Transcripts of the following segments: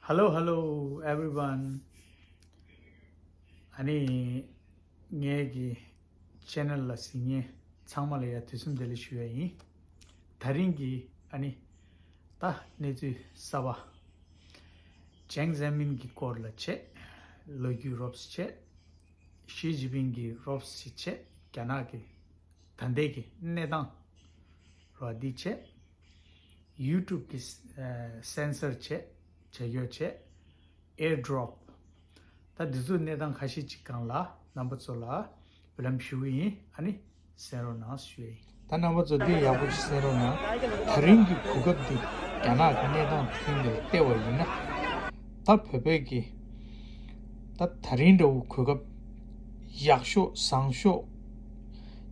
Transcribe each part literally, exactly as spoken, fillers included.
Hello, hello, everyone. ཨ་ནི་ངའི་གི་ཆེ་ནལ་ལ་གཟིགས་མཁན་ཚང་མ་ལ་ཡ་དུས་གསུམ་བདེ་ལེགས་ཞུ་ཡ་ཡིན། དེ་རིང་གི་ཨ་ནི་ད་གནས་ཚུལ་གསར་པ། ཅང་ཙེ་མིན་གྱི་སྐོར་ལ་བྱས། ལོ་རྒྱུས་རོབ་ཙམ་བྱས། ཞི་ཅིན་ཕིང་གི་རོབ་ཙམ་བྱས། རྒྱ་ནག་གི་ད་ལྟའི་གི་གནས་སྟངས་རོ་འདི་བྱས། ཡུ་ཊུབ་གི་ཨ་སེན་སར་བྱས། བྱས་ཡོད་བྱས། ཨེར་ཌོབ། ད་འདི་ཚོའི་གནས་སྟངས་ཁ་ཤས་ཅིག་སྒང་ལ་རྣམ་པ་ཚོ་ལ་འབུལ་ལམ་ཞུ་གི་ཡིན། ཨ་ནི་གསན་རོགས་གནང་ཞུ་ཡ་ཡིན། ད་རྣམ་པ་ཚོ་འདི་ཡག་པོ་ཞིག་གསན་རོགས་གནང་། དེ་རིང་གི་གོ་སྐབས་འདི་རྒྱ་ནག་གི་གནས་སྟངས་དེ་རིང་འདིར་བལྟས་པ་ཡིན་ན། ད་བོད་པའི་གི་ད་དེ་རིང་འདྲ་བོ་གོ་སྐབས་ཡག་ཤོས་བཟང་ཤོས་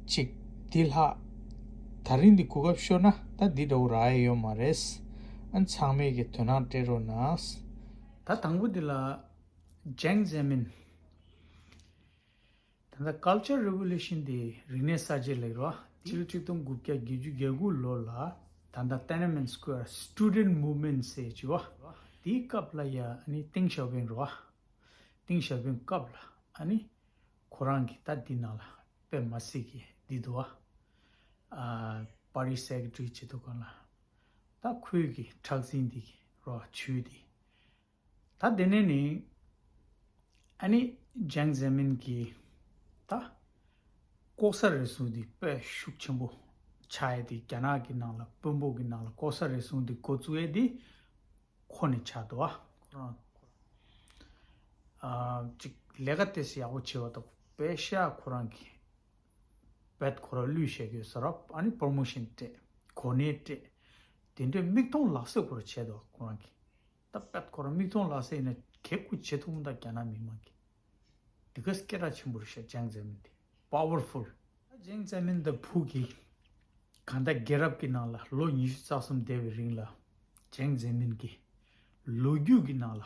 ཅིག་འདི་ལྷག་དེ་རིང་འདི་གོ་སྐབས་ཤོར་ན་ད་འདི་འདྲ་བོ་རག་ཡ་ཡོད་མ་རེད། ཨ་ནི་ཚང་མས་གི་དོ་སྣང་སྤྲད་རོགས་གནང་། ད་དང་པོ་འདི་ལ་ཅང་ཙེ་མིན། ད་ལྟ་Culture Revolution དེ་རིག་གནས་གསར་བརྗེ་ལབ་རོ། ཕྱི་ལོ་ཆིག་སྟོང་དགུ་བརྒྱ་བརྒྱད་ཅུ་གྱ་དགུ་ལོ་ལ་ད་ལྟ་Tiananmen Square Student Movement ཟེར་གྱི་བ། དེའི་སྐབས་ལ་ཡ་ཨ་ནི་ཏེང་ཞའོ་ཕིང་རོ། ཏེང་ཞའོ་ཕིང་སྐབས་ལ་ཨ་ནི་ཁོ་རང་གི་ད་འདི་ནང་ལ་དཔེ་མ་སྲིད་ཀྱི་འདི་འདུག་བ། ཨ་Party Secretary བྱེད་དུས་སྒང་ལ་ད་ཁོའི་གི་ཁྲག་འཛིན་འདི་གི་རོ་ཇུས་འདི། ད་དེ་ནས་ནི་ཨ་ནི་ཅང་ཙེ་མིན་གྱི་ད་ལྐོག་ཟ་རུལ་སུངས་འདི་དཔེ་ཤུགས་ཆེན་པོ་ཆགས་ཡ་དེ། རྒྱ་ནག་གི་ནང་ལ་དཔོན་པོ་གི་ནང་ལ་ལྐོག་ཟ་རུལ་སུངས་འདི་འགོ་བཙུགས་ཡ་དེ་ཁོ་ནས་ཆགས་འདུག་ཨ། ཁོ་རང་ཨ་ཅིག་ལས་ཀ་ཏོག་ཙམ་ཡག་པོ་བྱེད་པ་དང་དཔེ་ཤ་ཁོ་རང་གི་བེད་ཁོ་རང་བླུས་བཞག་གི་ཡོད་ས་རབ། ཨ་ནི་པོ་རོ་མོ་ཤན་སྤྲད། གོ་གནས་སྤྲད། དེ་འདྲའི་མིག་མཐོང་ལག་ཟིན་ཁོ་རང་བྱས་འདུག་ཁོ་རང་གིས། ད་བེད་ཁོ་རང་མིག་མཐོང་ལག་ཟིན་ཡིན་ན་གལ་ཁུ་བྱེད་ཐུབ་མི་ད་རྒྱ་ནག་མི་མང་གིས། དེ་ག་སྐད་གྲགས་ཆེན་པོ་རེད་ཤག་ཅང་ཙེ་མིན་དེ་པ་ཝར་ཕུལ། ད་ཅང་ཙེ་མིན་དང་བུ་གིས་གང་ལྟར་རྒྱལ་རབས་ཀྱི་ནང་ལ་ལོ་ཉི་ཤུ་རྩ་གསུམ་འདས་པའི་རིང་ལ་ཅང་ཙེ་མིན་གྱི་ལོ་རྒྱུས་ཀྱི་ནང་ལ་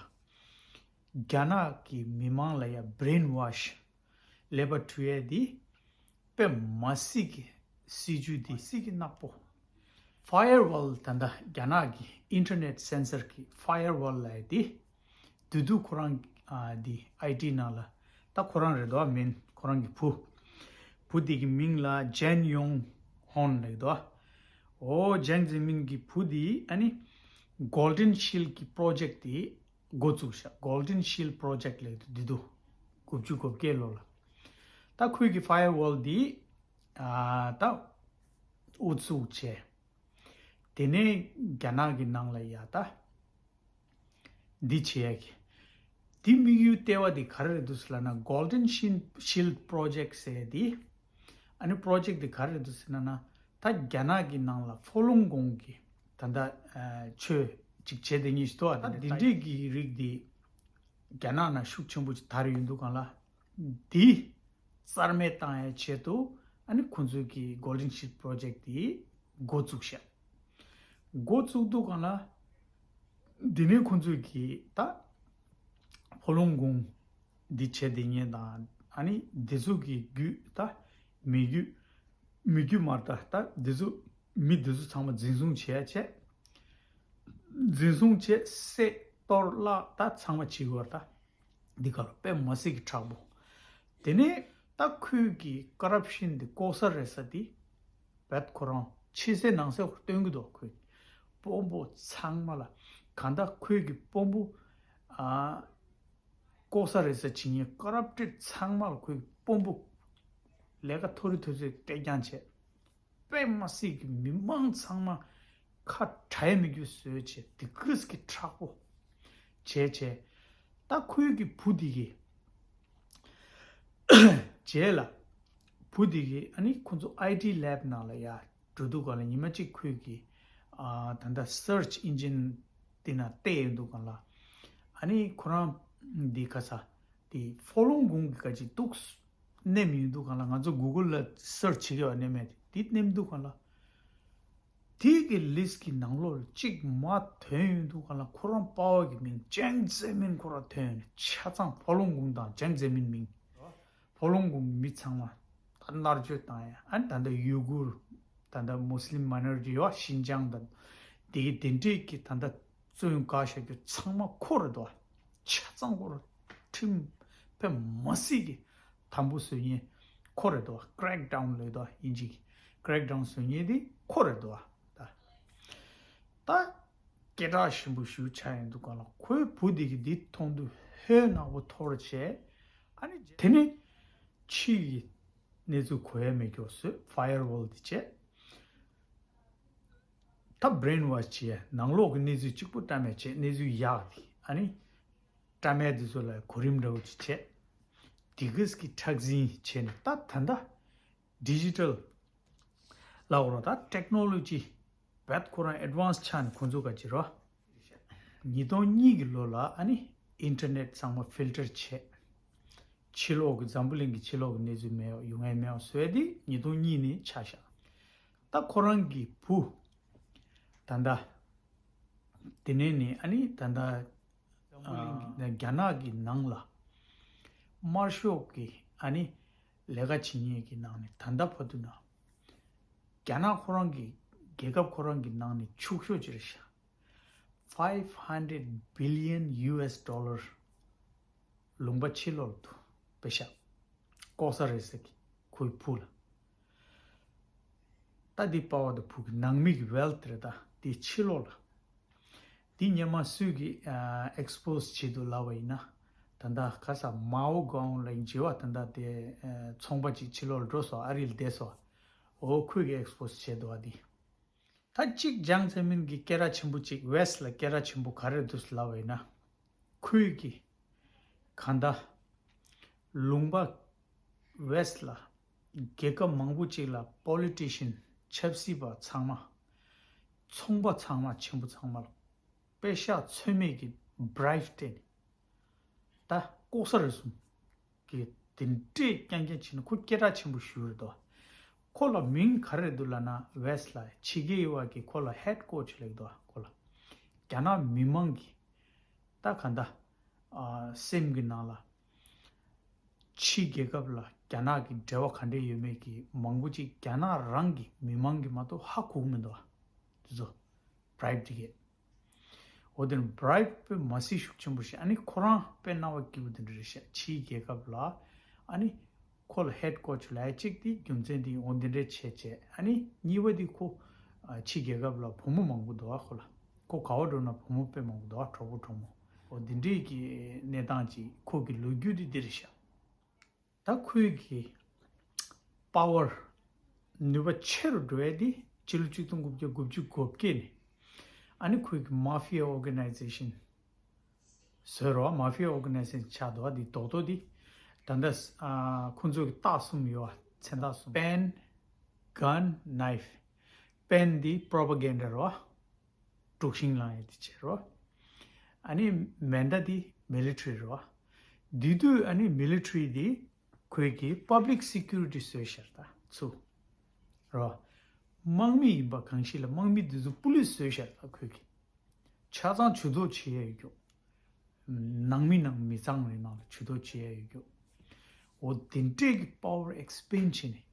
རྒྱ་ནག་གི་མི་མང་ལ་ཡ་བྷི་རེན་ཝོཤ་ལེ་བ་འཁྲུ་ཡས་དེ་དཔེ་མ་སྲིད་ཀྱི་སྲིད་ཇུས་དེ་སྲིད་ཀྱི་ནག་པོ། ཕ་ཡར་ཝོལ་ད་ལྟ་རྒྱ་ནག་གི་ཨིན་ཊར་ནེཊ་སེན་སར་གྱི་ཕ་ཡར་ཝོལ་ལབ་ཡ་དེ། དེ་དུས་ཁོ་རང་ཨ་དེ་ཨའི་ཊི་ནང་ལ་ད་ཁོ་རང་རེད་དོ་མིན་ཁོ་རང་གི་བུ། བུ་དེ་གི་མིང་ལ་ཇན་ཡོང་ཧོན་ལབ་དོ། ཨོ་ཅང་ཙེ་མིན་གྱི་བུ་དེ་ཨ་ནི་Golden Shield གི་པོ་རོ་ཇེཀ་དེ་འགོ་བཙུགས་ཤག Golden Shield Project ལབ་དུས་འདི་དུས་དགུ་བཅུ་གོ་བརྒྱད་ལོ་ལ། ད་ཁོས་ཀྱི་ཕ་ཡར་ཝོལ་འདི་ཨ་ད་དབུ་བཙུགས་བྱས། དེ་ནས་རྒྱ་ནག་གི་ནང་ལ་ཡ་ད་འདི་བྱེད་ཡ་གི་འདི་དམིགས་ཡུལ་ལྟེ་བ་འདི་ག་རེ་རེད་འདུག་ཟེར་ལབ་ན་Golden Shield Project ཟེར་འདི། ཨ་ནི་པོ་རོ་ཇེཀ་འདི་ག་རེ་རེད་འདུག་ཟེར་ན་ན་ད་རྒྱ་ནག་གི་ནང་ལ་ཧྥོ་ལུང་གོང་གི་ད་ལྟ་ཨ་ཆོས་ཅིག་བྱེད་དེ་ཉིད་ཞིག་འདུག་ཨ་ད་འདི་འདྲས་ཀྱི་རིགས་འདི་རྒྱ་ནག་ནང་ཤུགས་ཆེན་པོ་ཅིག་དར་ཡོད་འདུག་གང་ལ་འདི་རྩ་མེད་བཏང་ཡ་ཆེད་དུ་ཨ་ནི་ཁོང་ཚོས་ཀྱི་Golden Shield Project འདི་འགོ་བཙུགས་ཤག་འགོ་བཙུགས་དུས་སྒང་ལ་འདི་ནས་ཁོང་ཚོས་ཀྱི་ད་ཧྥོ་ལུང་གོང་འདི་བྱས་དེ་ཉེ་དང་ཨ་ནི་འདི་ཚོ་གི་རྒྱུད་ད་མི་རྒྱུད་མི་རྒྱུད་མར་ད་ད་འདི་ཚོ་མི་འདི་ཚོ་ཚང་མ་འཛིན་བཟུང་བྱས་བྱས། འཛིན་བཟུང་བྱས་བསད་གཏོར་བརླག་ད་ཚང་མ་བྱེད་དགོས་ད། འདི་ག་ལ་དཔེ་མ་སྲིད་ཀྱི་དྲག་པོ། དེ་ནས་ད་ཁོས་ཀྱི་ཀོ་རབ་ཤན་འདི་ལྐོག་ཟ་རེད་ས་འདི། བད་ཁོ་རང་ཕྱི་གསལ་ནང་གསལ་ཁོ་སྟོན་གི་འདུག་ཁོས། དཔོན་པོ་ཚང་མ་ལ་གང་ལྟར་ཁོས་ཀྱི་དཔོན་པོ་ཨ་ལྐོག་ཟ་རེད་ས་བྱེད་མཁན་ཀོ་རབ་ཊེཌ་ཚང་མ་ལ་ཁོས་དཔོན་པོ་ལས་ཀ་མཐོ་རིས་མཐོ་ཚད་སྤྲད་རྐྱང་བྱས། དཔེ་མ་སྲིད་ཀྱི་མི་མང་ཚང་མ་ཁ་གྲག་ཡ་མི་རྒྱུ་བཟོས་བྱས་དེ་གིས་ཀྱི་དྲག་པོ་བྱས་བྱས། ད་ཁོའི་གི་བུ་དེ་གི་རྗེས་ལ་བུ་དེ་གི་ཨ་ནི་ཁོ་ཚོ་ཨའི་ཊི་ལེབ་ནང་ལ་ཡ་འགྲོ་དུས་སྒང་ལ་ཉི་མ་གཅིག་ཁོས་གི་ཨ་ད་ལྟ་སར་ཆི་ཨིན་ཇིན་དེ་ནང་བལྟས་ཡོང་དུས་སྒང་ལ་ཨ་ནི་ཁོ་རང་འདི་ག་ས་དེ་ཧྥོ་ལུང་གོང་གི་ག་ཅིག་འདུག་ནེམ་ཡོང་དུས་སྒང་ལ་ང་ཚོ་གུ་གལ་ལ་སར་ཆི་བྱེད་ཀྱི་ཡོད་ནེམ་མེད་དེ་ནེམ་དུས་སྒང་ལ། དེ་གི་ལིས་ཀྱི་ནང་ལོགས་ལ་གཅིག་མར་ཐོན་ཡོང་དུས་སྒང་ལ་ཁོ་རང་པ་ཝར་གི་མིང་ཅང་ཙེ་མིན་ཁོ་རང་ཐོན་ཡོང་ནས་ཆ་ཚང་ཧྥོ་ལུང་གོང་དང་ཅང་ཙེ་མིན་མིང་། ཧྥོ་ལུང་གོང་མི་ཚང་མ་ད་མནར་གཅོད་བཏང་ཡ་ཨ་ནི་ད་ལྟ་ཡུ་གུར་ད་ལྟ་མུ་སི་ལིམ་མའི་ནོ་རི་ཊི་ཡོད་ཤིན་ཅང་དང་དེ་གི་དེ་འདྲས་ཀྱི་ད་ལྟ་ རྩོད་ཡོང་ག་བྱ་རྒྱུ་ཚང་མ་ཁོ་རེད་དོ། ཆ་ཚང་ཁོ་རེད། ཁྲིམས་དཔེ་མ་སྲིད་ཀྱི་དམ་པོ་བཟོ་མཁན་ཁོ་རེད་དོ། ཀྲེག་ཌའུན་ལབ་དོ་དབྱིན་ཇི་གི། ཀྲེག་ཌའུན་བཟོ་མཁན་དེ་ཁོ་རེད་དོ། ད་ད་སྐད་གྲགས་ཆེན་པོ་ཞིག་ཆགས་ཡོང་དུས་གང་ལ་ཁོའི་བུ་དེ་གིས་འདི་མཐོང་དུས་ཧོལ་ནག་པོ་འཐོར་བྱས། ཨ་ནི་དེ་ནས་ཕྱི་ཡི་གནས་ཚུལ་གོ་ཡ་མེད་སྐྱོ་བཟོས། ཕ་ཡར་ཝོལ་དེ་བྱས། ད་བྷི་རེན་ཝོཤ་བྱས། ནང་ལོགས་ཀྱི་གནས་ཚུལ་གཅིག་པུ་བཀྲམ་ཡ་བྱས། གནས་ཚུལ་ཡག་དེ་ཨ་ནི་བཀྲམ་ཡ་དེ་ཚོ་ལ་གོ་རིམ་འདྲ་བོ་ཅིག་བྱས། དེ་གིས་ཀྱི་མཁྲེགས་འཛིན་བྱས་ནས་ད་ད་ལྟ་ཌི་ཇི་ཊལ་ལ་འོ་ར་ད་ཊེག་ནོ་ལོ་ཇི་རྦད་ཁོ་རང་ཨེཌ་ཝན་སི་ཆགས་ནས་ཁོང་ཚོ་ག་ཅི་རོ། ཉིས་སྟོང་གཉིས་ཀྱི་ལོ་ལ་ཨ་ནི་ཨིན་ཊར་ནེཊ་ཚང་མ་ཕིལ་ཊར་བྱས། ཕྱི་ལོགས་ཀྱི་འཛམ་བུ་གླིང་གི་ཕྱི་ལོགས་ཀྱི་གནས་ཚུལ་མེད་ཡོང་ཡ་མེད་བཟོས་ཏེ་ཉིས་སྟོང་གཉིས་ནས་ཆགས་ཤག་ད་ཁོ་རང་གི་བུ་ད་ལྟ་དེ་ནས་ནི་ཨ་ནི་ད་ལྟ་འཛམ་བུ་གླིང་གི་རྒྱ་ནག་གི་ནང་ལ་དམར་ཤོག་གི་ཨ་ནི་ལས་ཀ་བྱེད་མཁན་གྱི་ནང་ནས་ད་ལྟ་བར་དུ་ན་རྒྱ་ནག་ཁོ་རང་གི་རྒྱལ་ཁབ་ཁོ་རང་གི་ནང་ནས་ཕྱུག་ཤོས་ཅིག་རེད་ཤག Five hundred billion U S dollar ལུང་པ་ཕྱི་ལོགས་ལ་དུ་པེ་ཤག་ལྐོག་ཟ་རེད་ཟེར་གི་ཁོའི་བུ་ལ། ད་འདི་པ་བ་དང་བུ་གི་ནང་མི་གི་ཝེལ་ཐི་རེད། ད་འདི་ཕྱི་ལོགས་ལ། འདི་སྔོན་མ་སུས་གི་ཨེག་སི་པོ་སི་བྱེད་འདུག་ལབ་པ་ཡིན་ན། ད་ལྟ་ཁ་ས་མའོ་གའོང་ལ་མཇལ་བ་ད་ལྟ་དེ་ཚོང་པ་ཅིག་ཕྱི་ལོགས་ལ་འགྲོ་སོང་། ཨ་རི་ལ་བསྡད་སོང་། འོ་ཁོས་གི་ཨེག་སི་པོ་སི་བྱས་འདུག་བ་འདི། ད་གཅིག་ཇང་ཙེ་མིན་གྱི་སྐད་གྲགས་ཆེན་པོ་གཅིག་ཝེ་སི་ལ་སྐད་གྲགས་ཆེན་པོ་ག་རེ་འདུག་ལབ་པ་ཡིན་ན། ཁོས་ཀྱི་གང་ལྟར་ལུང་པ་ཝེ་སི་ལ་རྒྱལ་ཁབ་མང་པོ་གཅིག་ལ་པོ་ལི་ཊི་ཤན་ཆབ་སྲིད་པ་ཚང་མ་ཚོང་པ་ཚང་མ་ཆེན་པོ་ཚང་མ་ལ་པེ་ཤག་ཚོད་མེད་ཀྱི་བྷི་རའིབ་སྤྲད་ནས། ད་ལྐོག་ཟ་རུལ་སུངས་ཀྱི་དེ་འདྲས་རྐྱང་རྐྱང་བྱས་ན་ཁོ་སྐད་གྲགས་ཆེན་པོ་ཞིག་རེད་དོ། ཁོ་ལ་མིང་ག་རེ་འདུག་ལབ་ན་ཝེ་སི་ལ་ཕྱི་རྒྱལ་བ་གི་ཁོ་ལ་ཧེཌ་ཀོ་ཆི་ལབ་དོ། ཁོ་ལ་རྒྱ་ནག་མི་མང་གི་ད་ག་འདྲ་ཨ་སེམས་ཀྱི་ནང་ལ་ཕྱི་རྒྱལ་ཁབ་ལ་རྒྱ་ནག་གི་འབྲེལ་བ་ག་འདྲས་ཡོད་མེད་ཀྱི་མང་པོ་ཅིག་རྒྱ་ནག་རང་གི་མི་མང་གི་མ་གཏོགས་ཧ་གོ་གི་མི་འདུག་དེ་ཚོ་བྷི་རའིབ་དེ་གས། འོ་དེ་ནི་བྷི་རའིབ་དཔེ་མ་སྲིད་ཤུགས་ཆེན་པོ་ཞིག་ཨ་ནི་ཁོ་རང་དཔེ་སྣང་བ་སྐྱིད་པོ་དེ་འདྲ་རེད་ཤག་ཕྱིའི་རྒྱལ་ཁབ་ལ་ཨ་ནི་ཁོ་ལ་ཧེཌ་ཀོ་ཆི་ལབ་ཡ་གཅིག་དེ་རྒྱུ་མཚན་དེ་འོ་དེ་འདྲས་བྱས་བྱས། ཨ་ནི་གཉིས་པ་དེ་ཁོ་ཨ་ཕྱི་རྒྱལ་ཁབ་ལ་བུ་མོ་མང་པོ་འདུག་ཨ། ཁོ་ལ་ཁོ་ག་བ་འགྲོ་ན་བུ་མོ་དཔེ་མང་པོ་འདུག་ཨ། གྲོགས་པོ་གྲོགས་མོ་འོ་དེ་འདྲས་ཀྱི་གནས་སྟངས་ཅིག་ཁོ་གི་ལོ་རྒྱུས་དེ་འདི་རེད་ཤག་ད་ཁོའི་གི་པ་ཝར་ནུས་པ་ཆེ་རུ་འགྲོ་ཡ་དེ་ཕྱི་ལོ་ཆིག་སྟོང་དགུ་བརྒྱ་དགུ་བཅུ་གོ་བརྒྱད་ནས་ཨ་ནི་ཁོའི་གི་མ་ཕི་ཡ་ཨོར་ག་ནའི་ཛེ་ཤན་བཟོས་རོགས། མ་ཕི་ཡ་ཨོར་ག་ནའི་ཛེ་ཤན་ཆགས་འདུག་བ། དེ་རྡོག་རྡོག་དེ་ད་ལྟ་ཨ་ཁོང་ཚོ་གི་རྟགས་གསུམ་ཡོད་བ། མཚན་རྟགས་གསུམ། པེན། གན། ནའིཕ། པེན་དེ་པྲོ་པ་གན་ཌ་རོ། དཀྲུག་ཤིང་ལངས་ཡས་དེ་བྱེད་རོ། ཨ་ནི་མེ་མདའ་དེ་མི་ལི་ཊི་རི་རོ། དེ་དུས་ཨ་ནི་མི་ལི་ཊི་རི་དེ་ཁོས་ཀྱི་པབ་ལིག་སི་ཀུ་རི་ཊི་བཟོས་ཤར་ད་ཚུ་རོ། དམག་མི་ཡིན་པ་གང་ཞིག་ལ་དམག་མི་དེ་ཚོ་པུ་ལིས་བཟོས་ཤར་ད་ཁོས་ཀྱི། ཆ་ཚང་ཇུས་གཏོགས་བྱེད་ཡས་ཡོད་རྒྱུ། ནང་མི་ནང་མི་ཚང་རེ་ནང་ལ་ཇུས་གཏོགས་བྱེད་ཡས་ཡོད་རྒྱུ། འོ་དེ་འདྲས་ཀྱི་པ་ཝར་ཨེག་སི་པེན་ཌི་བྱས་ནས།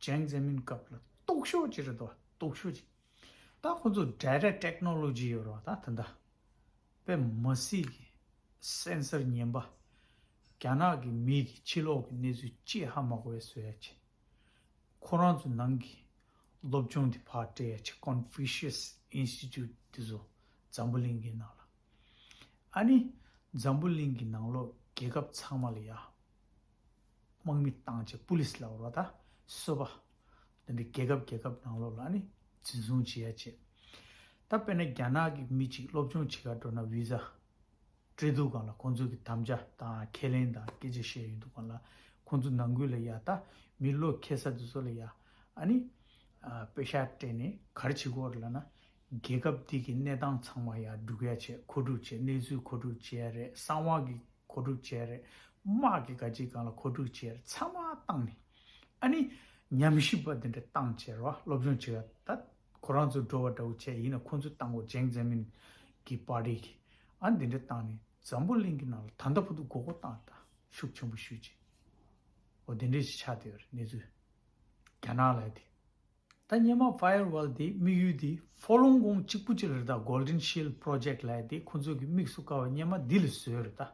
ཅང་ཙེ་མིན་སྐབས་ལ་སྟོབས་ཤོག་ཅིག་རེད་དོ། སྟོབས་ཤོག་ཅིག་ད་ཁོ་ཚོ་ཌའི་རེག་ཊེག་ནོ་ལོ་ཇི་ཡོད་རོགས་ད་ད་ལྟ་དཔེ་མ་སྲིད་ཀྱི་སེན་སར་ངན་པ། རྒྱ་ནག་གི་མི་གི་ཕྱི་ལོགས་ཀྱི་གནས་ཚུལ་ཅི་ཧ་མ་གོ་བའི་བཟོ་ཡ་ཆེ། ཁོ་རང་ཚོ་ནང་གི་སློབ་སྦྱོང་དེ་ཕར་སྤྲད་ཡ་ཆེ། ཀོན་ཕུ་ཤི་ཡས་ཨིན་སི་ཊི་ཊུཊ་དེ་ཚོ་འཛམ་བུ་གླིང་གི་ནང་ལ། ཨ་ནི་འཛམ་བུ་གླིང་གི་ནང་ལོགས་རྒྱལ་ཁབ་ཚང་མ་ལ་ཡ། དམག་མི་བཏང་བྱས་པུ་ལིས་ལབ་རོགས་ད་སོ་པ། དེ་འདྲའི་རྒྱལ་ཁབ་རྒྱལ་ཁབ་ནང་ལོགས་ལ་ནི་འཛིན་བཟུང་བྱེད་ཡ་བྱེད། ད་དཔེར་ན་རྒྱ་ནག་གི་མི་གཅིག་སློབ་སྦྱོང་བྱེད་ག་འགྲོ་ན་བི་ཟ་སྤྲད་དུས་སྒང་ལ་ཁོང་ཚོ་གི་དམ་བཅའ་དང་ཁས་ལེན་དང་སྐད་ཆ་བཤད་ཡོང་དུས་སྒང་ལ་ཁོང་ཚོ་ནང་ཁུལ་ལ་ཡ་ད་མི་བློ་ཁེལ་ས་དེ་ཚོ་ལ་ཡ་ཨ་ནི་ཨ་པེ་ཤག་སྤྲད་ནས་ག་རེ་བྱེད་དགོས་རེད་ལབ་ན་རྒྱལ་ཁབ་འདི་གི་གནས་སྟངས་ཚང་མ་ཡ་སྒྲུག་ཡ་བྱེད། མཁོ་སྒྲུབ་བྱེད། གནས་ཚུལ་མཁོ་སྒྲུབ་བྱེད་ཡ་རེད། གསང་བ་གི་མཁོ་སྒྲུབ་བྱས་རེད། དམག་གི་ག་ཅིག་སྒང་ལ་མཁོ་སྒྲུབ་བྱས་རེད། ཚང་མ་བཏང་ནས་ཨ་ནི་ཉམས་ཞིབ་པ་དེ་འདྲ་བཏང་བྱས་རོ། སློབ་སྦྱོང་བྱེད་ཡ་ད་ཁོ་རང་ཚོ་འགྲོ་བ་འདྲ་བོ་བྱས་ཡིན་ན་ཁོ་ཚོ་བཏང་གོ། ཅང་ཙེ་མིན་གྱི་པར་ཊི་གི་ཨ་འདི་འདྲ་བཏང་ནས་འཛམ་བུ་གླིང་གི་ནང་ལ་ད་ལྟ་བར་དུ་མགོ་སྐོར་བཏང་ད་ཤུགས་ཆེན་པོ་ཞུས་ཅིག་འོ་དེ་འདྲ་ཞིག་ཆགས་བསྡད་ཡོད་རེད་གནས་ཚུལ། རྒྱ་ནག་ལ་དེ། ད་སྔོན་མ་ཕ་ཡར་ཝོལ་དེ་དམིགས་ཡུལ་དེ་ཧྥོ་ལུང་ཀོང་གཅིག་པུ་ཅིག་ལ་རེད། ད་Golden Shield Project ལབ་ཡ་དེ་ཁོང་ཚོ་གི་དམིགས་སུ་བཀར་བ་སྔོན་མ་འདི་ལ་བཟོས་རེད། ད་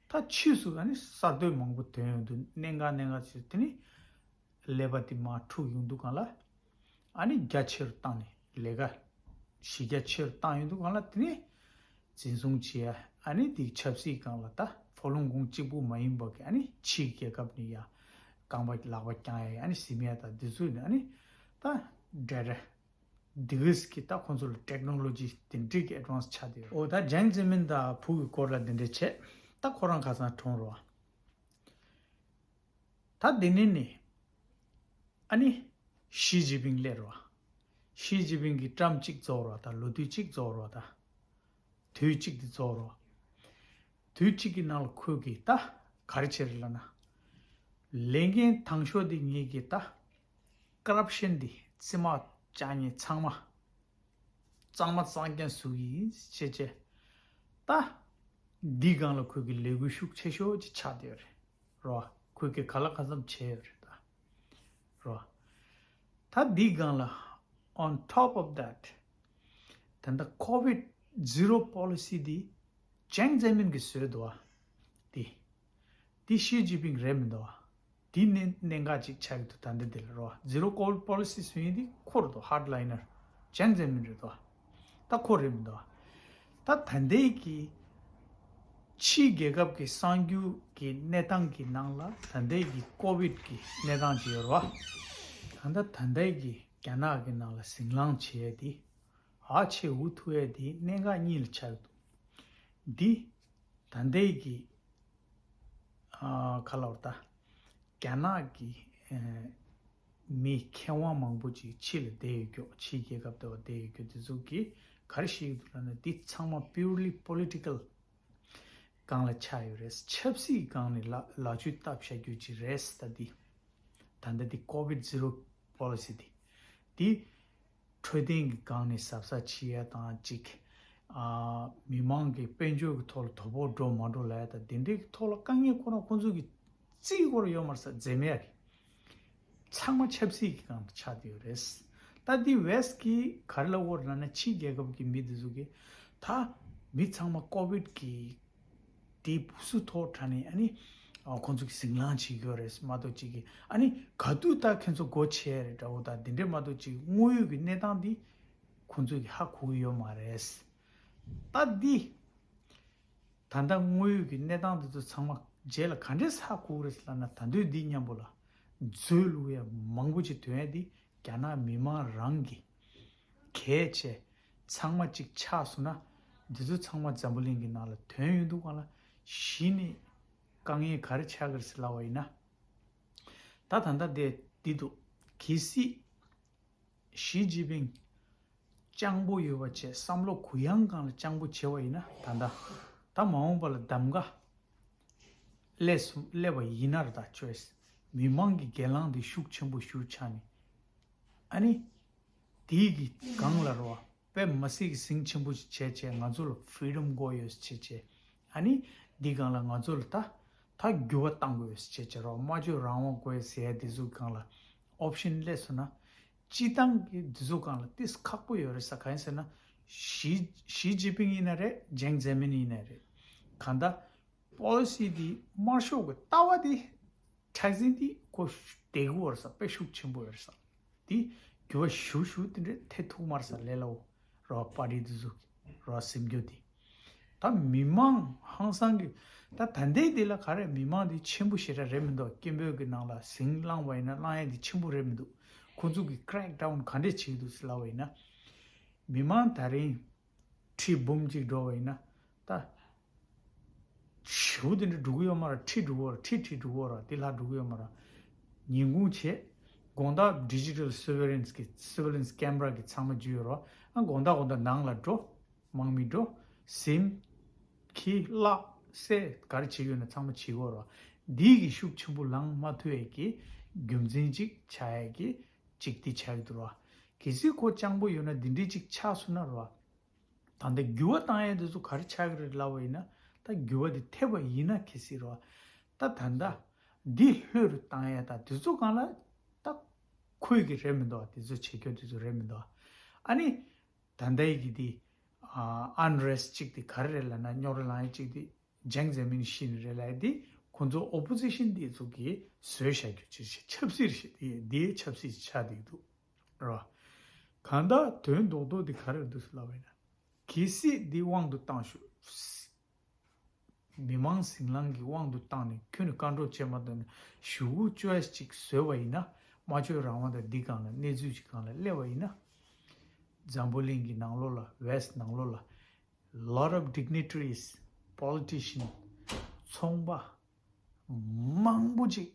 ད་ཕྱིས་སུ་ཨ་ནི་གསར་གཏོད་མང་པོ་ཐོན་ཡོང་དུས་གནད་འགག་གནད་འགག་ཆེ་དེ་ནི་ཀླད་པ་དེ་མར་འཁྲུག་ཡོང་དུས་སྒང་ལ་ཨ་ནི་རྒྱ་ཆེ་རུ་བཏང་ནས་ལས་ཀ་གཞི་རྒྱ་ཆེ་རུ་བཏང་ཡོང་དུས་སྒང་ལ་དེ་ནི་འཛིན་བཟུང་བྱེད་ཡ་ཨ་ནི་དེ་ཆབ་སྲིད་སྒང་ལ་ད་ཧྥོ་ལུང་ཀོང་གཅིག་པུ་མ་ཡིན་པ་གི་ཨ་ནི་ཕྱིའི་རྒྱལ་ཁབ་ནས་ཡ་རྐང་པ་ལག་པ་བརྐྱང་ཡ་ཨ་ནི་ཟིན་ཡ་ད་དེ་ཚོ་ནི་ཨ་ནི་ད་འདྲ་འདྲ་དེ་གིས་ཀྱི་ད་ཁོང་ཚོ་ལ་ཊེག་ནོ་ལོ་ཇི་དེ་འདྲའི་གི་ཨེ་ཌི་ཝན་སི་ཆགས་བསྡད་ཡོད། འོ་ད་ཇང་ཙེ་མིན་དང་བུ་གི་སྐོར་ལ་དེ་འདྲ་བྱས། ད་ཁོ་རང་ཁ་སང་གྲོངས་རོགས། ད་དེ་ནས་ནི་ཨ་ནི་ཞི་ཅིན་ཕིང་སླེབས་རོགས། ཞི་ཅིན་ཕིང་གི་ཊརམ་གཅིག་རྫོགས་རོགས། ད་ལོ་དུས་གཅིག་རྫོགས་རོགས། ད་དུས་གཅིག་དེ་རྫོགས་རོགས། དུས་གཅིག་གི་ནང་ལ་ཁོས་གི་ད་ག་རེ་བྱེད་རེད་ལབ་ན། ལས་འགན་དང་ཤོས་དེ་ངེད་ཀྱི་ད་ཀོ་རབ་ཤན་དེ་རྩིས་མ་བཅག་མཁན་ཚང་མ་གཙང་མ་གཙང་རྐྱང་བཟོ་གི་ཡིན་ཅེས་བྱས། ད་འདི་སྒང་ལ་ཁོས་གི་ལས་འགུལ་ཤུགས་ཆེ་ཤོས་ཅིག་ཆགས་བསྡད་ཡོད་རེད། རོ། ཁོས་ཀྱི་ག་ལ་གང་འཚམ་བྱས་ཡོད་རེད་ད། རོ། ད་འདི་སྒང་ལ་on top of that ད་ལྟ་ཀོ་ཝིད་ཛི་རོ་པོ་ལི་སི་འདི་ཅང་ཙེ་མིན་གྱིས་བཟོས་འདུག་བ། འདི་འདི་ཞི་ཅིན་ཕིང་རེད་མི་འདུག་བ། འདི་ནི་གནད་འགག་ཅིག་ཆགས་ཀྱི་འདུག་ད་ལྟ་འདི་ལ་རོ། ཛི་རོ་ཀོ་ཝིད་པོ་ལི་སི་བཟོ་མཁན་འདི་ཁོ་རེད་འདུག་ཧར་ཌི་ལའི་ནར་ཅང་ཙེ་མིན་རེད་འདུག་བ། ད་ཁོ་རེད་མི་འདུག་ད་ད་ལྟའི་གི་ཕྱིའི་རྒྱལ་ཁབ་ཀྱི་གསར་འགྱུར་གྱི་གནས་སྟངས་ཀྱི་ནང་ལ་ད་ལྟའི་གི་ཀོ་ཝིད་ཀྱི་གནས་སྟངས་ཅིག་ཡོད་རེད་བ། ད་ལྟ་ད་ལྟའི་གི་རྒྱ་ནག་གི་ནང་ལ་ཟིང་ལངས་བྱེད་ཡས་དེ་ཧ་ཆེ་འུ་ཐུག་ཡས་དེ་གནད་འགག་གཉིས་ལ་ཆགས་འདུག་འདི་ད་ལྟའི་གི་ཨ་ག་ལབ་ད་རྒྱ་ནག་གི་ཨ་མི་མཁས་དབང་མང་པོ་ཅིག་ཕྱི་ལ་བསྡད་ཡོད་རྒྱུ། ཕྱིའི་རྒྱལ་ཁབ་དེ་བ་བསྡད་ཡོད་རྒྱུ་དེ་ཚོ་གིས་ག་རེ་བཤད་ཀྱི་འདུག་ལབ་ན། འདི་ཚང་མ་purely political སྒང་ལ་ཆགས་ཡོད་རེད། ཆབ་སྲིད་སྒང་ནས་ལ་ལག་ཆུ་བཏབ་བཞག་རྒྱུ་ཅིག་རེད་ད། འདི་ད་ལྟ་འདི་ཀོ་ཝིད་ཛི་རོ་པོ་ལི་སི་འདི་འདི་འཕྲོད་བསྟེན་གྱི་སྒང་ནས་གཟབ་གཟབ་བྱེད་ཡ་དང་གཅིག་ཨ་མི་མང་གི་དཔལ་འབྱོར་གྱི་ཐོག་ལ་དོ་ཕོག་འགྲོ་མ་འགྲོ་ལབ་ཡ་དང་དེ་འདྲའི་གི་ཐོག་ལ་དཀའ་ངལ་ཁོ་རང་ཁོང་ཚོ་གི་རྩིས་སྐོར་ཡོད་མ་རེད་ས། འཛེམ་ཡ་གི་ཚང་མ་ཆབ་སྲིད་ཀྱི་སྒང་དུ་ཆགས་བསྡད་ཡོད་རེད། ད་འདི་ཝེ་སི་ཊི་གིས་ག་རེ་ལབ་ཡོད་རེད་ལབ་ན། ཕྱིའི་རྒྱལ་ཁབ་ཀྱི་མི་འདི་ཚོ་གིས་ད་མི་ཚང་མ་ཀོ་ཝིད་ཀྱི་དེ་སུ་ཐོག་དྲག་ནས་ཨ་ནི་ཨ་ཁོང་ཚོ་གིས་ཟིང་ལངས་བྱེད་ཀྱི་ཡོད་རེད་མ་གཏོགས་ཅིག་གིས་ཨ་ནི་ག་དུས་ད་ཁྱེད་ཚོ་སྒོ་ཕྱེ་རེད་འདྲ་བོ་དང་དེ་འདྲས་མ་གཏོགས་ཅིག་དངོས་ཡོད་ཀྱི་གནས་སྟངས་འདི་ཁོང་ཚོ་གིས་ཧ་གོ་གི་ཡོད་མ་རེད། ད་འདི་ད་ལྟ་དངོས་ཡོད་ཀྱི་གནས་སྟངས་འདི་ཚོ་ཚང་མ་རྗེས་ལ་ག་འདྲས་ཧ་གོ་གི་རེད་ལབ་ན། ད་དུང་འདི་མཉམ་པོ་ལ་འཛུལ་ལུགས་ཡ་མང་པོ་ཅིག་ཐོན་ཡ་འདི་རྒྱ་ནག་མི་མང་རང་གི་གལ་ཆེ་ཚང་མ་གཅིག་ཆགས་སོང་ན། འདི་ཚོ་ཚང་མ་འཛམ་བུ་གླིང་གི་ནང་ལ་ཐོན་ཡོང་དུས་སྒང་ལ་གཞི་ནས་དཀའ་ངལ་ག་རེ་ཆགས་ཀྱི་རེད་ཟེར་ལབ་པ་ཡིན་ན། ད་ད་ལྟ་དེ་འདི་འདུག་གལ་སྲིད་ཞི་ཅིན་ཕིང་སྤྱང་པོ་ཡོད་པ་བྱས། བསམ་བློ་གུ་ཡངས་སྒང་ལ་སྤྱང་པོ་བྱས་པ་ཡིན་ན། ད་ལྟ་ད་མ་འོངས་པ་ལ་གདམ་ག་སླེབས་སོང་སླེབས་པ་ཡིན་ན་རེད། ད་ཆོས་མི་མང་གི་སྒེར་ལངས་དེ་ཤུགས་ཆེན་པོ་ཞིག་ཆགས་ནས་ཨ་ནི་དེའི་གི་སྒང་ལ་རོ། དཔེ་མི་སྲིད་ཀྱི་ཟིང་ཆེན་པོ་ཞིག་བྱས་བྱས། ང་ཚོ་ལ་ཕི་རི་ཌམ་དགོས་ཡོད་ཟེར་བྱས་བྱས། ཨ་ནི་འདི་སྒང་ལ་ང་ཚོ་ལ་ད་ད་འགྱུར་བ་གཏང་དགོས་ཡོད་ཟེར་བྱས་བྱས་རོ། སྨྲ་བརྗོད་རང་དབང་དགོས་ཟེར་ཡ་འདི་ཚོ་སྒང་ལ་ཨོབ་ཤན་སླེབས་སོང་ན། སྤྱིར་བཏང་གི་འདི་ཚོ་སྒང་ལ་ཏིས་ཁག་པོ་ཡོད་རེད་ས། གང་ཡིན་ཟེར་ན། ཞི་ཞི་ཅིན་ཕིང་ཡིན་ན་རེད། ཇང་ཙེ་མིན་ཡིན་ན་རེད། གང་ལྟར་པོ་ལི་སི་འདི་དམར་ཤོག་གི་ལྟ་བ་འདི་མཁྲེགས་འཛིན་འདི་ཁོ་བདེ་པོ་ཡོད་རེད་ས། དཔེ་ཤུགས་ཆེན་པོ་ཡོད་རེད་ས། དེ་འགྱུར་བ་ཞུ་ཞུ་དེ་འདྲས་ཐེབས་ཐུབ་མ་རེད་ས། ལས་སླ་བོ་རོ། པར་ཊི་དེ་ཚོ་གི་རོ་སེམས་འགྱུར་དེ། ད་མི་མང་ཧང་སང་གི་ད་ད་ལྟའི་དེ་ལ་ག་རེ་མི་མང་དེ་ཆེན་པོ་ཞེ་དྲག་རེད་མི་འདུག་སྐད་འབོད་ཀྱི་ནང་ལ་ཟིང་བསླངས་པ་ཡིན་ན་བསླངས་ཡ་དེ་ཆེན་པོ་རེད་མི་འདུག་ཁོ་ཚོ་གི་ཀྲེག་ཌའུན་ག་འདྲས་བྱེད་ཀྱི་འདུག་ཟེར་ལབ་པ་ཡིན་ན། མི་མང་ད་རིང་ཁྲི་འབུམ་གཅིག་འགྲོ་བ་ཡིན་ན་ད། ཞེ་པོ་དེ་འདྲ་འགྲོ་གི་ཡོད་མ་རེད། ཁྲི་འགྲོ་གི་ཡོད་རེད། ཁྲི་ཁྲི་འགྲོ་གི་ཡོད་རེད། དེ་ལྷག་འགྲོ་གི་ཡོད་མ་རེད། ཉིན་གུང་བྱས། དགོང་དག་ཌི་ཇི་ཊལ་སུ་ཝེ་རེན་སི་གི་སུ་ཝེ་ལེན་སི་ཀེམ་ར་གི་ཚང་མ་འཇུས་ཡོད་རེད། ཨ་དགོང་དག་དགོང་དག་ནང་ལ་འགྲོ། དམག་མི་འགྲོ། ཟིན། ཁྱི་བརླག་བསད་ག་རེ་བྱེད་ཀྱི་ཡོད་ན་ཚང་མ་བྱེད་ཀྱི་ཡོད་རེད། འདི་གི་ཤུགས་ཆེན་པོ་ལངས་མ་ཐུབ་ཡས་ཀྱི་རྒྱུ་མཚན་ཅིག་ཆགས་ཡས་ཀྱི་ཅིག་དེ་ཆགས་ཀྱི་འདུག་རེད། གལ་སྲིད་ཁོ་སྤྱང་པོ་ཡོད་ན་འདི་འདྲའི་ཅིག་ཆགས་སོང་ན་རེད། ད་ལྟ་འགྱུར་བ་བཏང་ཡས་དེ་ཚོ་ག་རེ་ཆགས་ཀྱི་རེད་ལབ་པ་ཡིན་ན། ད་འགྱུར་བ་དེ་ཐེབས་པ་ཡིན་ན་གལ་སྲིད་རོ། ད་ད་ལྟ་འདི་ལྷོད་རུ་བཏང་ཡས་ད་དེ་ཚོ་སྒང་ལ་ད་ ཁོས་གི་རེད་མི་འདུག་བ། དེ་ཚོ་བྱེད་རྒྱུ་དེ་ཚོ་རེད་མི་འདུག་བ། ཨ་ནི་ད་ལྟའི་གི་དེ་ཨན་རེསཊ་གཅིག་དེ་ག་རེ་རེད་ལབ་ན། རྙོག་དྲ་ལངས་ཡ་གཅིག་དེ་ཇེང་ཛེ་མིན་ཤི་ནི་རེད་ལབ་ཡ་དེ། ཁོང་ཚོ་ཨོ་པོ་ཟི་ཤན་དེ་ཚོ་གིས་བཟོས་བཞག་རྒྱུ་ཅིག་ཆབ་སྲིད་རེད། དེ་དེའི་ཆབ་སྲིད་ཆགས་བསྡད་འདུག་རེད་བ། གང་ལྟར་དོན་རྡོག་རྡོག་དེ་ག་རེ་འདུག་ཟེར་ལབ་པ་ཡིན་ན། གལ་སྲིད་འདི་དབང་དུ་བཏང་ཞུ། མི་མང་ཟིང་ལངས་ཀྱི་དབང་དུ་བཏང་ནས་ཁྱོན་ནས་བཀའ་འགྲོ་བྱས་མ་གཏོགས་ནས་གཞུག་གུ་བཅོས་ཅིག་བཟོས་པ་ཡིན་ན། སྨྲ་བརྗོད་རང་དབང་དང་འདི་སྒང་ལ་གནས་ཚུལ་ཅིག་སྒང་ལ་སླེབས་པ་ཡིན་ན། འཛམ་བུ་གླིང་གི་ནང་ལོགས་ལ། West ནང་ལོགས་ལ། Lot of dignitaries, politician, ཚོང་པ་མང་པོ་ཅིག་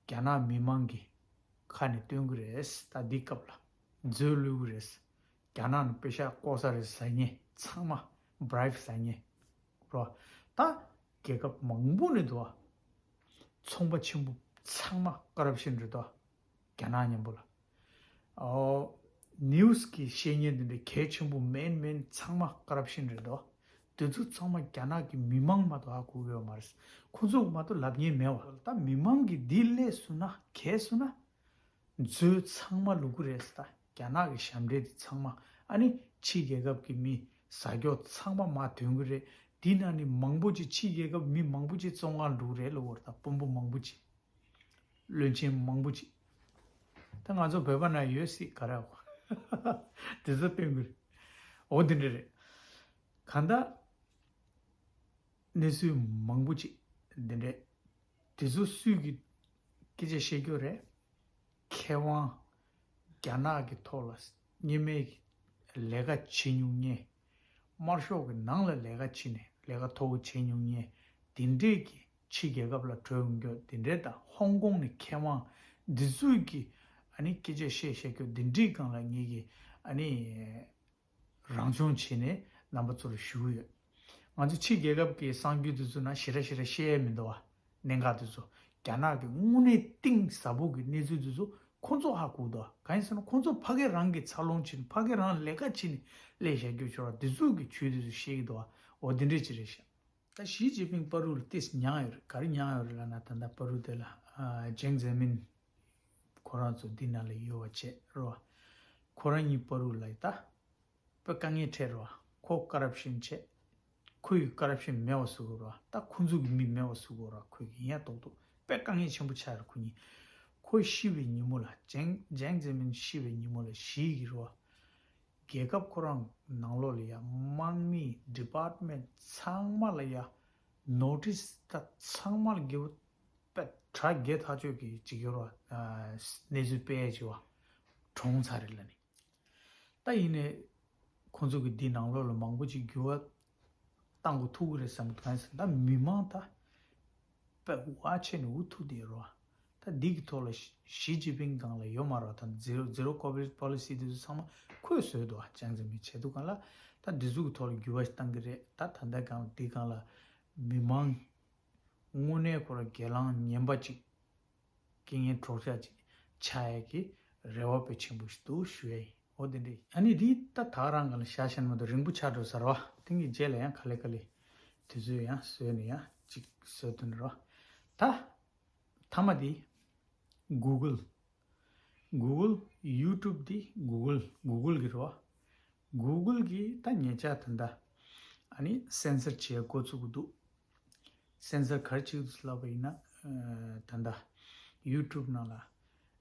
རྒྱ་ནག་མི་མང་གི་ཁ་ནས་བཏོན་གི་རེད། ད་འདི་སྐབས་ལ་མཛོད་བླུག་གི་རེད། རྒྱ་ནག་ནས་པེ་ཤ་བཀོག་ས་རེད་ཟེར་མཁན་ཚང་མ། བྷ་རའིབ་ཟེར་མཁན་རོ། ད་རྒྱལ་ཁབ་མང་པོ་ནས་འདུག་བ། ཚོང་པ་ཆེན་པོ་ཚང་མ་ཀོ་རབ་ཤན་རེད་དོ། རྒྱ་ནག་མཉམ་པོ་ལ། ཨོ། ནིའུ་སི་གི་བཤད་མཁན་དེ་འདྲ་གལ་ཆེན་པོ་མེན་མེན་ཚང་མ་ཀོ་རབ་ཤན་རེད་དོ། དེ་ཚོ་ཚང་མ་རྒྱ་ནག་གི་མི་མང་མ་གཏོགས་ཧ་གོ་གི་ཡོད་མ་རེད། ཁོ་ཚོ་མ་གཏོགས་ལབ་མཁན་མེད་བ། ད་མི་མང་གིས་འདི་སླེབས་སོང་ན། གས་སོང་ན། མཛོད་ཚང་མ་བླུག་གི་རེད་ད། རྒྱ་ནག་གི་ཞབས་འདྲེན་དེ་ཚང་མ། ཨ་ནི་ཕྱི་རྒྱལ་ཁབ་ཀྱི་མི་ཟ་རྒྱུ་ཚང་མ་མར་ཐོན་གི་རེད། དེ་ནང་ནས་མང་པོ་ཅིག་ཕྱི་རྒྱལ་ཁབ་མི་མང་པོ་ཅིག་བཙོན་ཁང་འགྲོ་གི་རེད་ལབ་ཡོད་རེད་ད། དཔོན་པོ་མང་པོ་ཅིག་བློན་ཆེན་མང་པོ་ཅིག་ད་ང་ཚོ་བོད་པ་ན་ཡོད་སྲིད་ག་རེ་ཨོ། དེ་ཚོ་སྟོན་གི་རེད། འོ་དེ་འདྲ་རེད། གང་ལྟར་གནས་ཚུལ་མང་པོ་ཅིག་དེ་འདྲ། དེ་ཚོ་སུས་ཀྱི་སྐད་ཆ་བཤད་རྒྱུ་རེད། མཁས་དབང་། རྒྱ་ནག་གི་ཐོག་ལ་སྔོན་མའི་ལས་ཀ་བྱེད་མྱོང་མཁན། དམར་ཤོག་གི་ནང་ལ་ལས་ཀ་བྱེད་ནས་ལས་ཀ་མཐོ་པོ་བྱེད་མྱོང་མཁན་དེ་འདྲས་ཀྱི་ཕྱི་རྒྱལ་ཁབ་ལ་བྲོས་ཡོང་རྒྱུ་དེ་འདྲས་དང་། ཧོང་ཀོང་ནས་མཁས་དབང་འདི་ཚོས་ཀྱི་ཨ་ནི་སྐད་ཆ་བཤད་བཤད་རྒྱུ་དེ་འདྲས་སྒང་ལ་ངེད་ཀྱི་ཨ་ནི་རང་སྦྱོང་བྱས་ནས་རྣམ་པ་ཚོ་ལ་ཞུ་གི་ཡོད། ང་ཚོ་ཕྱི་རྒྱལ་ཁབ་ཀྱི་གསར་འགྱུར་དེ་ཚོ་ནང་ཞེ་དྲག་ཞེ་དྲག་བཤད་ཡས་མི་འདུག་བ། གནད་འགག་དེ་ཚོ། རྒྱ་ནག་གི་དངོས་གནས་གཏིང་ཟབ་པོ་གི་གནས་ཚུལ་དེ་ཚོ་ཁོང་ཚོ་ཧ་གོ་འདུག་བ། གང་ཡིན་ཟེར་ན་ཁོང་ཚོ་ཕ་གི་རང་གི་འཚར་ལོངས་བྱས་ནས། ཕ་གི་རང་ལས་ཀ་བྱས་ནས་སླེབས་བཞག་རྒྱུ་ཆོག་ར། དེ་ཚོ་གི་ཆོས་དེ་ཚོ་བཤད་ཀྱི་འདུག་བ། འོ་དེ་འདྲས་ཅིག་རེད་ཤག་ད་ཞི་ཅིན་ཕིང་བར་དུ་ལ་ཏིས་མྱངས་ཡོད་རེད། ག་རེ་མྱངས་ཡོད་རེད་ལབ་ན། ད་ལྟ་བར་དུ་དེ་ལ་ཨ་ཇེང་ཛེ་མིན་ཁོ་རང་ཚོ་འདི་ནང་ལ་ཡོད་པ་བྱས་རོ། ཁོ་རང་གཉིས་བར་དུ་ལ་ད་དཔེ་དཀའ་ངལ་འཕྲད་རོ། ཁོ་ཀོ་རབ་ཤན་བྱས། ཁོ་ཡི་ཀོ་རབ་ཤན་མེད་པ་བཟོ་དགོས་རོ། ད་ཁོ་ཚོ་གི་མི་མེད་པ་བཟོ་དགོས་རོ། ཁོ་གི་ཡིན་ཡ་ཏོག་ཏོག་དཔེ་དཀའ་ངལ་ཆེན་པོ་ཆགས་རེད་ཁོ་གཉིས། ཁོ་ཤི་བའི་ཉིན་མོ་ལ། ཇེང་ཇེང་ཛེ་མིན་ཤི་བའི་ཉིན་མོ་ལ་ཞི་གི་རོ། རྒྱལ་ཁབ་ཁོ་རང་ནང་ལོགས་ལ་ཡ་དམག་མི་ཌི་པཱར་ཊི་མེན་ཊི་ཚང་མ་ལ་ཡ་ནོ་ཊིས་ད་ཚང་མ་ལ་རྒྱབ་པ་དྲ་རྒྱ་ཐག་ཆོད་ཀྱི་ཅིག་ཡོད་ར། གནས་ཚུལ་སྤེལ་ཡ་ཅིག་བ་གྲོངས་ཚར་རེད་ལ་ནི། ད་ཡིན་ནའི་ཁོང་ཚོ་གི་འདི་ནང་ལོགས་ལ་མང་པོ་ཅིག་འགྱུར་བ་གཏང་དགོས་ཐུག་གི་རེད་བསམ་གི་འདུག་གང་ཡིན་ཟེར་ན་ད་མི་མང་ད་དཔེ་བ་ཆེ་ནས་འུ་ཐུག་བསྡད་རོ། ད་འདི་གི་ཐོག་ལ་ཞི་ཞི་ཅིན་ཕིང་སྒང་ལ་ཡོད་མ་རེད་བ། ད་ཛི་རོ་ཛི་རོ་ཀོ་བིཌ་པོ་ལི་སི་དེ་ཚོ་ཚང་མ་ཁོས་བཟོས་འདུག་བ། ཅང་ཙེ་མིན་བྱས་འདུག་གང་ལ། ད་འདི་ཚོ་གི་ཐོག་ལ་འགྱུར་བ་ཞིག་གཏང་གི་རེད། ད་ད་ལྟ་སྒང་ལ་འདི་སྒང་ལ་མི་མང་དངོས་གནས་ཁོ་རང་སྒེར་ལངས་ངན་པ་ཅིག་རྐྱེན་ངན་གྲོགས་ཤ་ཅིག་ཆགས་ཡས་ཀྱི་རེ་བ་དཔེ་ཆེན་པོ་ཞིག་འདུག་ཞུ་ཡས་ཡིན། འོ་དེ་འདྲ་ཡིན། ཨ་ནི་འདི་ད་ད་རང་ག་ལ་ཤ་ཤན་མ་གཏོགས་རིང་པོ་ཆགས་འགྲོ་ས་རེད་བ། དེང་གི་རྗེས་ལ་ཡང་ག་ལེ་ག་ལེ་དུས་ཚོད་ཡང་བཟོས་ནས་ཡང་ཅིག་བཟོས་དོན་རེད་བ། ད་མཐའ་མ་དེ་གུ་གལ། གུ་གལ་ཡུ་ཊུབ་དེ་གུ་གལ་གུ་གལ་གི་རེད་བ། གུ་གལ་གིས་ད་ཉེ་ཆར་ད་ལྟ་ཨ་ནི་སེན་སར་བྱེད་འགོ་བཙུགས་ཀྱི་འདུག་སེན་སར་ག་རེ་བྱེད་ཀྱི་འདུག་ལབ་པ་ཡིན་ན། ཨ་ད་ལྟ་ཡུ་ཊུབ་ནང་ལ་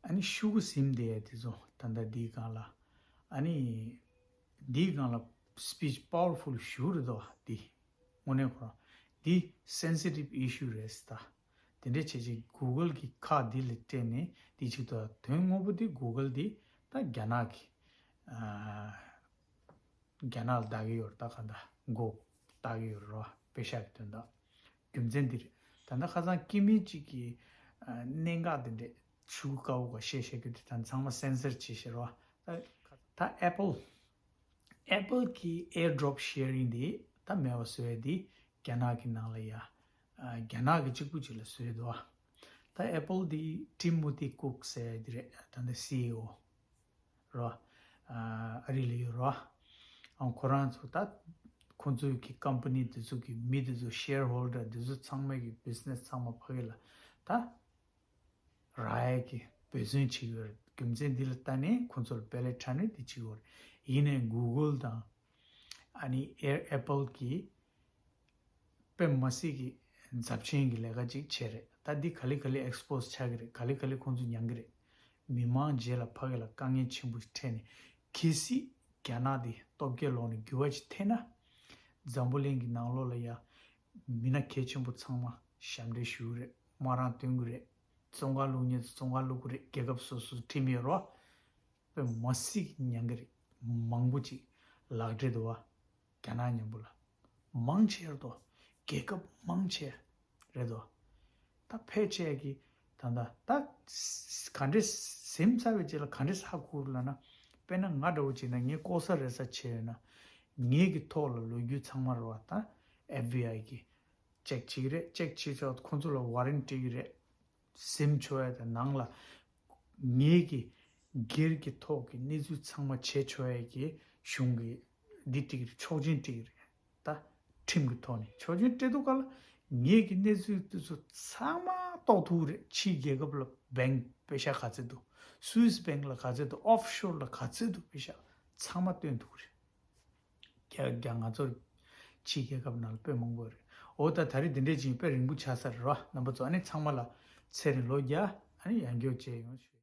ཨ་ནི་ཤོག་གུ་ཟིན་བསྡད་ཡ་དེ་ཚོ་ད་ལྟ་འདིའི་སྒང་ལ། ཨ་ནི་འདིའི་སྒང་ལ་སི་པི་ཆི་པ་ཝར་ཕུལ་ཞེ་པོ་རེད་འདུག་བ། འདི་དངོས་གནས་ཁོ་རང་འདི་སེན་སི་ཊིབ་ཨི་ཤུ་རེད་ཟེར། ད་དེ་འདྲ་བྱས་བྱས་གུ་གལ་གི་ཁ་འདི་ལ་སྤྲད་ནས་འདི་ཅིག་ཏུ་དོན་དངོས་པོ་འདི་གུ་གལ་འདི་ད་རྒྱ་ནག་གི་ཨ་རྒྱ་ནག་ལ་བདག་གི་ཡོད་རེད། ད་ག་འདྲ་མགོ་བཏགས་ཀྱི་ཡོད་རེད་བ། པེ་ཤག་གི་དོན་དག་རྒྱུ་མཚན་འདི་རེད། ད་ལྟ་ཁ་སང་སྐྱེ་དམན་གཅིག་གིས་ཨ་གནད་འགག་འདི་འདྲས་ཞུ་དཀའ་བོ་ག་བཤད་བཤད་རྒྱུ་དེ་ད་ཚང་མ་སེན་སར་བྱས་བཤད་རེད་བ། ད་ད་ཨེ་པལ་ཨེ་པལ་གི་ཨེར་ཌོབ་ཤེ་རིང་འདི་ད་མེད་པ་བཟོ་ཡ་འདི་རྒྱ་ནག་གི་ནང་ལ་ཡ་ཨ་རྒྱ་ནག་གི་གཅིག་པུ་ཅིག་ལ་བཟོས་འདུག་བ། ད་ཨེ་པལ་འདི་ཊིམ་མོ་ཐི་ཀུག་ཟེར་ཡ་འདི་རེད། ད་ལྟ་སི་ཨི་ཨོ། རོ། ཨ་རི་ལ་ཡོད་རོ། ཨང་ཁོ་རང་ཚོ་ད་ཁོང་ཚོའི་གི་ཀམ་པ་ནི་དེ་ཚོ་གི་མི་དེ་ཚོ་ཤེར་ཧོལ་ཌར་དེ་ཚོ་ཚང་མ་གི་བི་ཛི་ནེ་སི་ཚང་མ་ཕ་གི་ལ་ད་རག་ཡ་གི་ འབད་བརྩོན་བྱེད་ཀྱི་ཡོད་རེད། རྒྱུ་མཚན་འདི་ལ་བལྟས་ནས་ཁོང་ཚོར་དཔེ་ལས་ཕྲ་ནས་འདི་བྱེད་ཀྱི་ཡོད་རེད། ཡིན་ནའི་Google་དང་ཨ་ནི་Apple་གིས་དཔེ་མ་སྲིད་ཀྱི་ཚབས་ཆེན་གྱི་ལས་ཀ་ཅིག་བྱས་རེད། ད་འདི་ག་ལེ་ག་ལེ་ཨེགས་པོ་སི་ཆགས་ཀྱི་རེད། ག་ལེ་ག་ལེ་ཁོང་ཚོ་མྱང་གི་རེད། མི་མང་རྗེས་ལ་ཕ་གི་ལ་དཀའ་ངལ་ཆེན་པོ་ཞིག་འཕྲད་ནས། གལ་སྲིད་རྒྱ་ནག་འདི་སྟོབས་རྒྱལ་ལོག་ནས་འགྱུར་བ་ཅིག་ཐེབས་ན། འཛམ་བུ་གླིང་གི་ནང་ལོགས་ལ་ཡ་མི་སྣ་གལ་ཆེན་པོ་ཚང་མ་ཞབས་འདྲེན་ཞུ་གི་རེད། དམག་རང་འདོན་གི་རེད། བཙོན་ཁང་བླུག་མཁན་ཚོ་བཙོན་ཁང་བླུག་གི་རེད། རྒྱལ་ཁབ་སོ་སོ་ཁྲིམས་ཡོད་རོ། དཔེ་མ་སྲིད་ཀྱི་མྱང་གི་རེད། མང་པོ་ཅིག་ལག་འབྲེལ་འདུག་བ། རྒྱ་ནག་མཉམ་པོ་ལ། མང་ཆེ་རེད་དོ། རྒྱལ་ཁབ་མང་ཆེ་རེད་དོ། ད་ཕལ་ཆེ་གི་ད་ད་ད་ག་འདྲས་ཟིན་ཚར་བའི་རྗེས་ལ་ག་འདྲས་ཧ་གོ་ལབ་ན། དཔེར་ན་ང་འདྲ་བོ་བྱས་ན་ངས་ལྐོག་ཟ་རེད་ཟ་བྱས་ཡོད་ན། ངེད་ཀྱི་ཐོག་ལ་ལོ་རྒྱུས་ཚང་མ་རེད་བ། ད་ཨེཕ་བི་ཨའི་གི་ཅེག་བྱེད་ཀྱི་རེད། ཅེག་བྱེད་ཆོག་ཁོང་ཚོ་ལ་ཝ་རན་སྤྲད་ཀྱི་རེད། ཟིན་ཆོག་ཡ་དང་ནང་ལ་ངེད་ཀྱི་སྒེར་གྱི་ཐོག་གི་གནས་ཚུལ་ཚང་མ་བྱེད་ཆོག་ཡ་གི་གཞུང་གི་འདི་སྤྲད་ཀྱི་རེད། ཆོག་མཆན་སྤྲད་ཀྱི་རེད། ད་ཁྲིམས་ཀྱི་ཐོག་ནས་ཆོག་མཆན་སྤྲད་དུས་སྐབས་ལ་ངེད་ཀྱི་གནས་ཚུལ་དེ་ཚོ་ཚང་མ་རྟོགས་ཐུབ་ཀྱི་རེད། ཕྱིའི་རྒྱལ་ཁབ་ལ་བེང་པེ་ཤག་ག་ཚད་འདུག་སུད་སི་བེང་ལ་ག་ཚད་འདུག་ཨོཕ་ཤོར་ལ་ག་ཚད་འདུག་པེ་ཤག་ཚང་མ་སྟོན་ཐུབ་ཀྱི་རེད། རྒྱ་རྒྱ་ང་ཚོར་ཕྱིའི་རྒྱལ་ཁབ་ནང་ལ་དཔེ་མང་པོ་རེད། འོ་ད་ད་རེས་འདི་འདྲས་ཅིག་དཔེ་རིང་པོ་ཆགས་ས་རེད་ར། རྣམ་པ་ཚོ་ཨ་ནི་ཚང་མ་ལ་ཚེ་རིང་ལོ་བརྒྱ་ཨ་ནི་ཡང་སྐྱོ་བྱས་ཡོང་ཞུ།